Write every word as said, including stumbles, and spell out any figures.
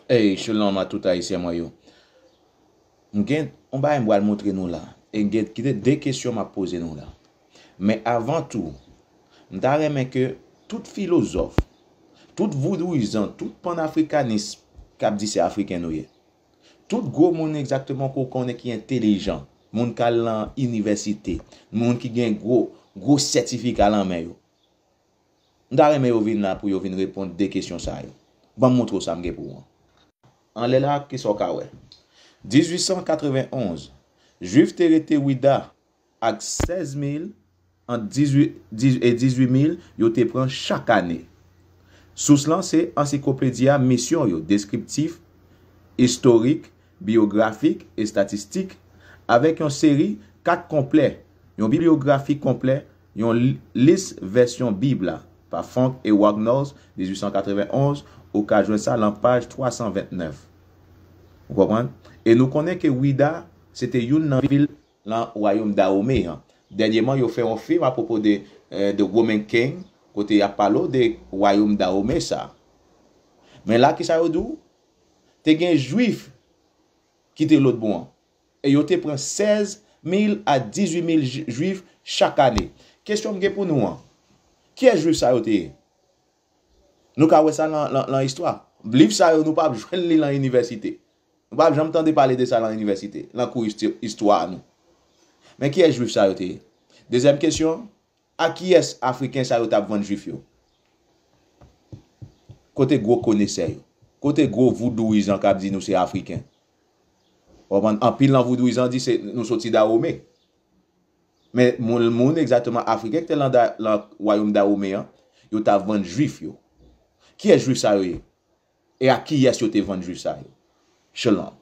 Hey, shalom a tout Ayisyen mwen yo. M gen yon bagay m pral montre nou la. E m gen de kesyon m ap poze nou la. Men avan tou, m ta renmen ke tout filozòf, tout voudouyizan, tout panafrikanis k ap di se Afriken nou ye, tout gwo moun egzakteman ke w konnen ki entelijan, moun k al nan inivèsite, moun ki gen gwo, gwo sètifika nan men yo, m ta renmen yo vin la pou yo vin reponn de kesyon sa yo. Ban m montre w sa m gen pou ou an. Anlè la, kisa w ka wè? Dizuit san katrevenonz, Jwif te rete Wida ak sèz mil, ant dizuit, diz, e dizuit mil yo te pran chak ane. Sous lan se ansiklopedi a, misyon yo, deskriptif, istorik, biyografik, estatistik, avèk yon seri kat konplè, yon bibliyografi konplè, yon li-, lis vèsyon Bib la, pa Funk e Wagnalls, dizuit san katrevenonz, ou ka jwenn sa lan paj twa san vennèf. Ou konprann? E nou konnen ke Wida, se te youn nan vil lan wayòm Dawome an. Dènyèman, yo fè yon fim apwopo de, eh, The Woman King, kote y ap pale w de wayòm Dawome sa. Men la, kisa yo di w? Te gen Jwif ki te lòt bò an. E yo te pran sèz mil a dizuit mil J-, Jwif chak ane. Kesyon m gen pou nou an, kiyès Jwif sa yo te ye? Nou ka wè sa lan, lan, lan istwa. Liv sa yo, nou p ap jwenn li lan inivèsite. Nou p ap janm tande pale de sa lan inivèsite, lan kou isti-, istwa nou. Men kiyès Jwif sa yo te ye? Dezyèm kesyon, a kiyès Afriken sa yo t ap vann Jwif yo? Kote gwo konesè yo? Kote gwo voudouyizan k ap di nou se Afriken? Ou konprann? Anpil nan voudouyizan di se nou soti Dawome. Men moun, moun egzakteman Afriken ki te lan da-, lan wayòm Dawome an, yo t ap vann Jwif yo. Kiyès Jwif sa yo ye? E a kiyès yo te vann Jwif sa yo? Shalom.